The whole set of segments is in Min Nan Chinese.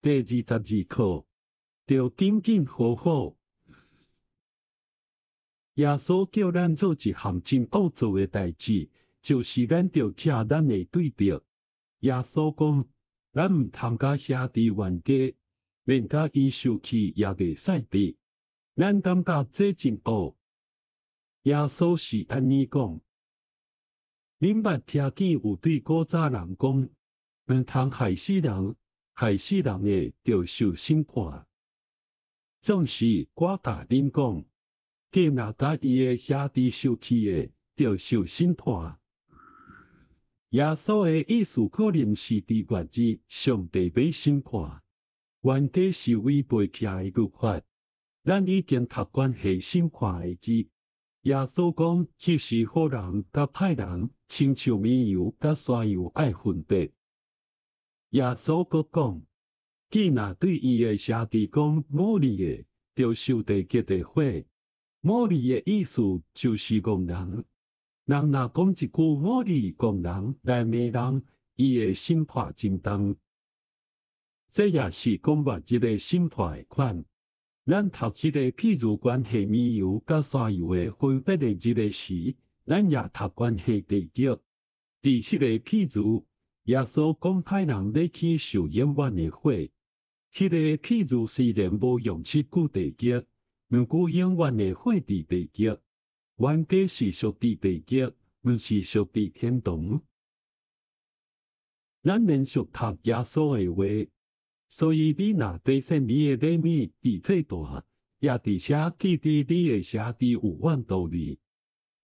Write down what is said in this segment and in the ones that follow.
第22課，著緊緊和好。耶穌叫咱做一項真惡做的代誌，就是咱著拆咱的對敵。耶穌講，咱毋通佮兄弟冤家，免共伊受氣也袂使得。咱感覺這真惡。耶穌是按呢講：恁捌聽見有對古早人講，毋通害死人，害死人的著受審判。總是我共恁講，計若共伊的兄弟受氣的，著受審判。耶穌的意思可能是佇末日，上帝欲審判，冤家是違背起來的律法。咱已經讀慣下審判的字。耶穌講，彼時好人佮歹人，親像綿羊佮山羊愛分別。耶穌閣講，計若對伊的兄弟講無理的，著受地獄的火。無理的意思就是戇人。人若講一句無理戇人來罵人，伊的審判真重。這也是講末日的審判的款。咱讀彼个譬喻關係綿羊佮山羊的分別的日的時，咱也讀關係地獄。佇彼個譬喻，耶穌講歹人欲去受永遠的火。彼個譬喻雖然無用這句地獄，毋過永遠的火佇地獄。冤家是屬佇地獄，毋是屬佇天堂。咱連續讀耶穌的話。所以你若提獻你的禮物佇祭壇，也佇遐記得你的兄弟有怨妒你，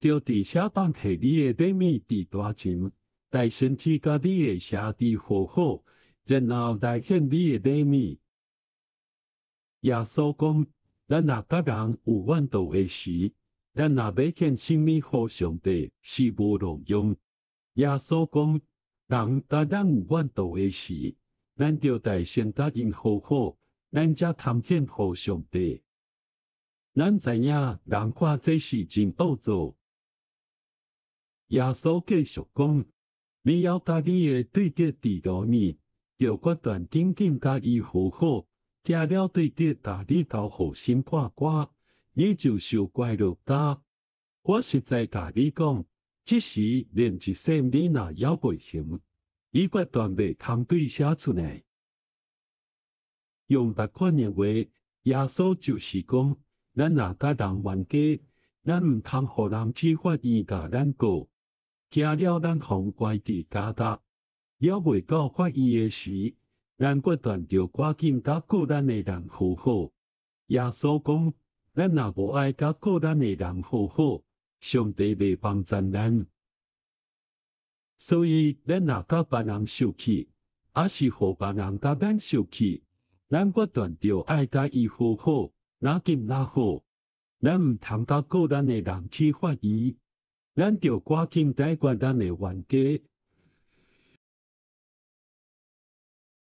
著佇遐放下你的禮物佇壇前，來先去佮你的兄弟和好，然後來獻你的禮物。耶穌講，咱若佮人有怨妒的時，咱若欲獻啥物予上帝是無路用。耶穌講，人佮咱有怨妒的時，咱著得先佮𪜶和好，咱才通獻予上帝。咱知影人看這是真惡做。耶穌繼續講：你猶共你的對敵佇路面，著決斷緊緊共伊和好，驚了對敵共你交予審判官，你就受關落監。我實在共你講，這時連一仙你若猶未還，你決斷袂通對遐出來。用別款的話，耶穌就是講，咱若共人冤家，咱毋通予人去法院共咱告，驚了咱予人關佇監獄。猶未到法院的時，咱決斷著趕緊共告咱的人和好。耶穌講，咱若無愛共告咱的人和好，上帝袂幫贊咱。所以，咱若共別人受氣，抑是予別人共咱受氣，咱決斷著愛共伊和好，若緊若好。咱毋通共告咱的人去法院，咱著趕緊解決咱的冤家。